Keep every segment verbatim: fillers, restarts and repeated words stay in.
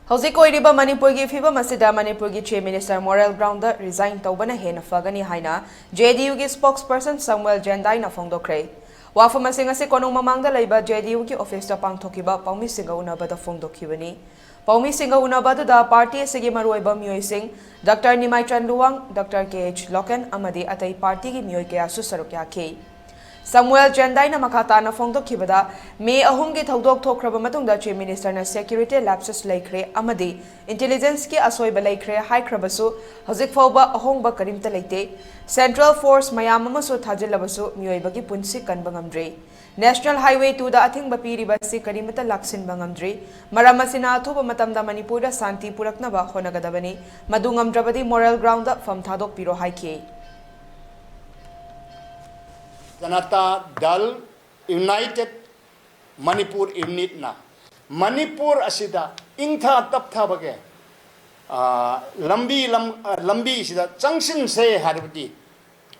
ꯍꯧꯖꯤꯛ ꯑꯣꯏꯔꯤꯕ ꯃꯅꯤꯄꯨꯔꯒꯤ ꯐꯤꯕꯝ ꯑꯁꯤꯗ ꯃꯅꯤꯄꯨꯔꯒꯤ Chief Minister moral groundꯗ resign ꯇꯧꯕꯅ ꯍꯦꯟꯅ ꯐꯒꯅꯤ ꯍꯥꯏꯅ J D Uꯒꯤ spokesperson Samuel Jendaiꯅ ꯐꯣꯡꯗꯣꯛꯈ꯭ꯔꯦ꯫ ꯋꯥꯐꯝ ꯑꯁꯤꯡ ꯑꯁꯤ ꯀꯣꯅꯨꯡ ꯃꯃꯥꯡꯗ ꯂꯩꯕ J D Uꯒꯤ officeꯇ ꯄꯥꯡꯊꯣꯛꯈꯤꯕ ꯄꯥꯎꯃꯤꯁꯤꯡꯒ ꯎꯅꯕꯗ ꯐꯣꯡꯗꯣꯛꯈꯤꯕꯅꯤ꯫ ꯄꯥꯎꯃꯤꯁꯤꯡꯒ ꯎꯅꯕ ꯑꯗꯨꯗ party ꯑꯁꯤꯒꯤ ꯃꯔꯨꯑꯣꯏꯕ ꯃꯤꯑꯣꯏꯁꯤꯡ Doctor Nimaichand Luwang, Doctor K H Loken ꯑꯃꯗꯤ ꯑꯇꯩ partyꯒꯤ ꯃꯤꯑꯣꯏ ꯀꯌꯥꯁꯨ ꯁꯔꯨꯛ ꯌꯥꯈꯤ꯫ Samuel Jendaiꯅ ꯃꯈꯥ ꯇꯥꯅ ꯐꯣꯡꯗꯣꯛꯈꯤꯕꯗ, May ꯑꯍꯨꯝꯒꯤ ꯊꯧꯗꯣꯛ ꯊꯣꯛꯈ꯭ꯔꯕ ꯃꯇꯨꯡꯗ Chief Ministerꯅ security lapses ꯂꯩꯈ꯭ꯔꯦ ꯑꯃꯗꯤ intelligenceꯀꯤ ꯑꯁꯣꯏꯕ ꯂꯩꯈ꯭ꯔꯦ ꯍꯥꯏꯈ꯭ꯔꯕꯁꯨ, ꯍꯧꯖꯤꯛ ꯐꯥꯎꯕ ꯑꯍꯣꯡꯕ ꯀꯔꯤꯝꯇ ꯂꯩꯇꯦ꯫ Central force ꯃꯌꯥꯝ ꯑꯃꯁꯨ ꯊꯥꯖꯤꯜꯂꯕꯁꯨ ꯃꯤꯑꯣꯏꯕꯒꯤ ꯄꯨꯟꯁꯤ ꯀꯟꯕ ꯉꯝꯗ꯭ꯔꯤ꯫ National Highway twoꯗ ꯑꯊꯤꯡꯕ ꯄꯤꯔꯤꯕ ꯑꯁꯤ ꯀꯔꯤꯃꯠꯇ ꯂꯥꯛꯁꯤꯟꯕ ꯉꯝꯗ꯭ꯔꯤ꯫ ꯃꯔꯝ ꯑꯁꯤꯅ ꯑꯊꯨꯕ ꯃꯇꯝꯗ ꯃꯅꯤꯄꯨꯔꯗ ꯁꯥꯟꯇꯤ ꯄꯨꯔꯛꯅꯕ ꯍꯣꯠꯅꯒꯗꯕꯅꯤ꯫ ꯃꯗꯨ ꯉꯝꯗ꯭ꯔꯕꯗꯤ moral groundꯗ ꯐꯝ ꯊꯥꯗꯣꯛꯄꯤꯔꯣ ꯍꯥꯏꯈꯤ꯫ ꯖꯅꯇꯥ ꯗꯜ ꯌꯨꯅꯥꯏꯇꯦꯗ ꯃꯅꯤꯄꯨꯔ ꯌꯨꯅꯤꯠꯅ ꯃꯅꯤꯄꯨꯔ ꯑꯁꯤꯗ ꯏꯪꯊ ꯇꯞꯊꯕꯒꯤ, ꯑ, ꯂꯝꯕꯤ, ꯂꯝ-, ꯑ, ꯂꯝꯕꯤꯁꯤꯗ ꯆꯪꯁꯤꯟꯁꯦ ꯍꯥꯏꯔꯕꯗꯤ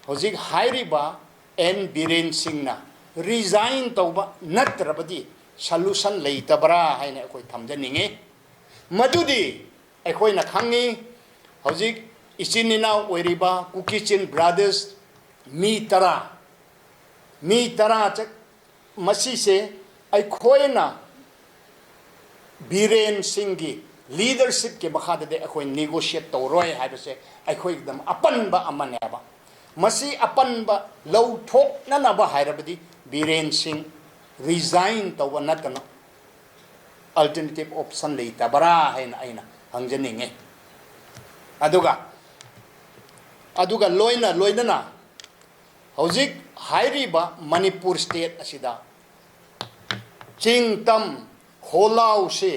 ꯍꯧꯖꯤꯛ ꯍꯥꯏꯔꯤꯕ ꯑꯦꯟ ꯕꯤꯔꯦꯟ ꯁꯤꯡꯅ resign ꯇꯧꯕ ꯅꯠꯇ꯭ꯔꯕꯗꯤ solution ꯂꯩꯇꯕ꯭ꯔꯥ ꯍꯥꯏꯅ ꯑꯩꯈꯣꯏ ꯊꯝꯖꯅꯤꯡꯉꯤ꯫ ꯃꯗꯨꯗꯤ ꯑꯩꯈꯣꯏꯅ ꯈꯪꯉꯤ, ꯍꯧꯖꯤꯛ ꯏꯆꯤꯟ ꯏꯅꯥꯎ ꯑꯣꯏꯔꯤꯕ ꯀꯨꯀꯤꯆꯤꯟ brothers ꯃꯤ ꯇꯔꯥ, ꯃꯤ ꯇꯔꯥ ꯆꯠ-, ꯃꯁꯤꯁꯦ ꯑꯩꯈꯣꯏꯅ ꯕꯤꯔꯦꯟ ꯁꯤꯡꯒꯤ leadershipꯀꯤ ꯃꯈꯥꯗꯗꯤ ꯑꯩꯈꯣꯏ negotiate ꯇꯧꯔꯣꯏ ꯍꯥꯏꯕꯁꯦ ꯑꯩꯈꯣꯏꯒꯤꯗꯃꯛ ꯑꯄꯟꯕ ꯑꯃꯅꯦꯕ꯫ ꯃꯁꯤ ꯑꯄꯟꯕ ꯂꯧꯊꯣꯛꯅꯅꯕ ꯍꯥꯏꯔꯕꯗꯤ ꯕꯤꯔꯦꯟ ꯁꯤꯡ resign ꯇꯧꯕ ꯅꯠꯇꯅ alternative option ꯂꯩꯇꯕ꯭ꯔꯥ ꯍꯥꯏꯅ ꯑꯩꯅ ꯍꯪꯖꯅꯤꯡꯉꯤ꯫ ꯑꯗꯨꯒ, ꯑꯗꯨꯒ ꯂꯣꯏꯅ ꯂꯣꯏꯅꯅ ꯍꯧꯖꯤꯛ ꯍꯥꯏꯔꯤꯕ ꯃꯅꯤꯄꯨꯔ state ꯑꯁꯤꯗ ꯆꯤꯡ ꯇꯝ ꯈꯣꯜꯂꯥꯎꯁꯤ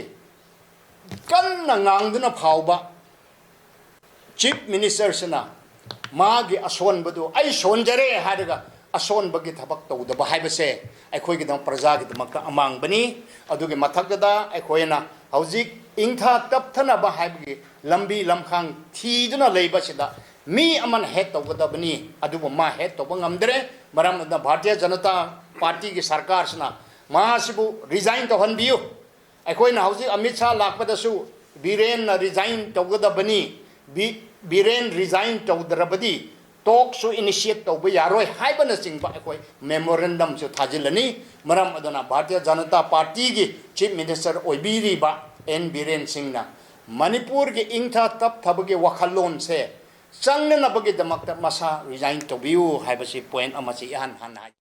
ꯀꯟꯅ ꯉꯥꯡꯗꯨꯅ ꯐꯥꯎꯕ Chief Ministerꯁꯤꯅ ꯃꯥꯒꯤ ꯑꯁꯣꯟꯕꯗꯨ "ꯑꯩ ꯁꯣꯟꯖꯔꯦ" ꯍꯥꯏꯔꯒ ꯑꯁꯣꯟꯕꯒꯤ ꯊꯕꯛ ꯇꯧꯗꯕ ꯍꯥꯏꯕꯁꯦ ꯑꯩꯈꯣꯏꯒꯤꯗꯃꯛ, ꯄ꯭ꯔꯖꯥꯒꯤꯗꯃꯛꯇ ꯑꯃꯥꯡꯕꯅꯤ꯫ ꯑꯗꯨꯒꯤ ꯃꯊꯛꯇꯗ ꯑꯩꯈꯣꯏꯅ ꯍꯧꯖꯤꯛ ꯏꯪꯊ ꯇꯞꯊꯅꯕ ꯍꯥꯏꯕꯒꯤ ꯂꯝꯕꯤ ꯂꯝꯈꯥꯡ ꯊꯤꯗꯨꯅ ꯂꯩꯕꯁꯤꯗ ꯃꯤ ꯑꯃꯅ head ꯇꯧꯒꯗꯕꯅꯤ, ꯑꯗꯨꯕꯨ ꯃꯥ head ꯇꯧꯕ ꯉꯝꯗ꯭ꯔꯦ꯫ ꯃꯔꯝ ꯑꯗꯨꯅ ꯚꯥꯔꯇꯤꯌ ꯖꯅꯇꯥ ꯄꯥꯔꯇꯤꯒꯤ ꯁꯔꯀꯥꯔꯁꯤꯅ ꯃꯥꯁꯤꯕꯨ resign ꯇꯧꯍꯟꯕꯤꯌꯨ꯫ ꯑꯩꯈꯣꯏꯅ ꯍꯧꯖꯤꯛ ꯑꯃꯤꯠ ꯁꯥꯍ ꯂꯥꯛꯄꯗꯁꯨ ꯕꯤꯔꯦꯟꯅ ꯔꯤꯖꯥꯏꯟ ꯇꯧꯒꯗꯕꯅꯤ, ꯕꯤ-, ꯕꯤꯔꯦꯟ ꯔꯤꯖꯥꯏꯟ ꯇꯧꯗ꯭ꯔꯕꯗꯤ ꯇꯣꯛꯁꯨ ꯏꯅꯤꯁꯤꯌꯦꯠ ꯇꯧꯕ ꯌꯥꯔꯣꯏ ꯍꯥꯏꯕꯅꯆꯤꯡꯕ ꯑꯩꯈꯣꯏ ꯃꯦꯃꯣꯔꯦꯟꯗꯝꯁꯨ ꯊꯥꯖꯤꯜꯂꯅꯤ꯫ ꯃꯔꯝ ꯑꯗꯨꯅ ꯚꯥꯔꯇꯤꯌ ꯖꯅꯇꯥ ꯄꯥꯔꯇꯤꯒꯤ ꯆꯤꯐ ꯃꯤꯅꯤꯁꯇꯔ ꯑꯣꯏꯕꯤꯔꯤꯕ ꯑꯦꯟ ꯕꯤꯔꯦꯟ ꯁꯤꯡꯅ ꯃꯅꯤꯄꯨꯔꯒꯤ ꯏꯪꯊ ꯇꯞꯊꯕꯒꯤ ꯋꯥꯈꯜꯂꯣꯟꯁꯦ ꯆꯪꯅꯅꯕꯒꯤꯗꯃꯛꯇ ꯃꯁꯥ ꯔꯤꯖꯥꯏꯟ ꯇꯧꯕꯤꯌꯨ ꯍꯥꯏꯕꯁꯤ ꯄꯣꯏꯟ ꯑꯃꯁꯤ ꯏꯍꯥꯟ ꯍꯥꯟꯅ ꯍꯥꯏ꯫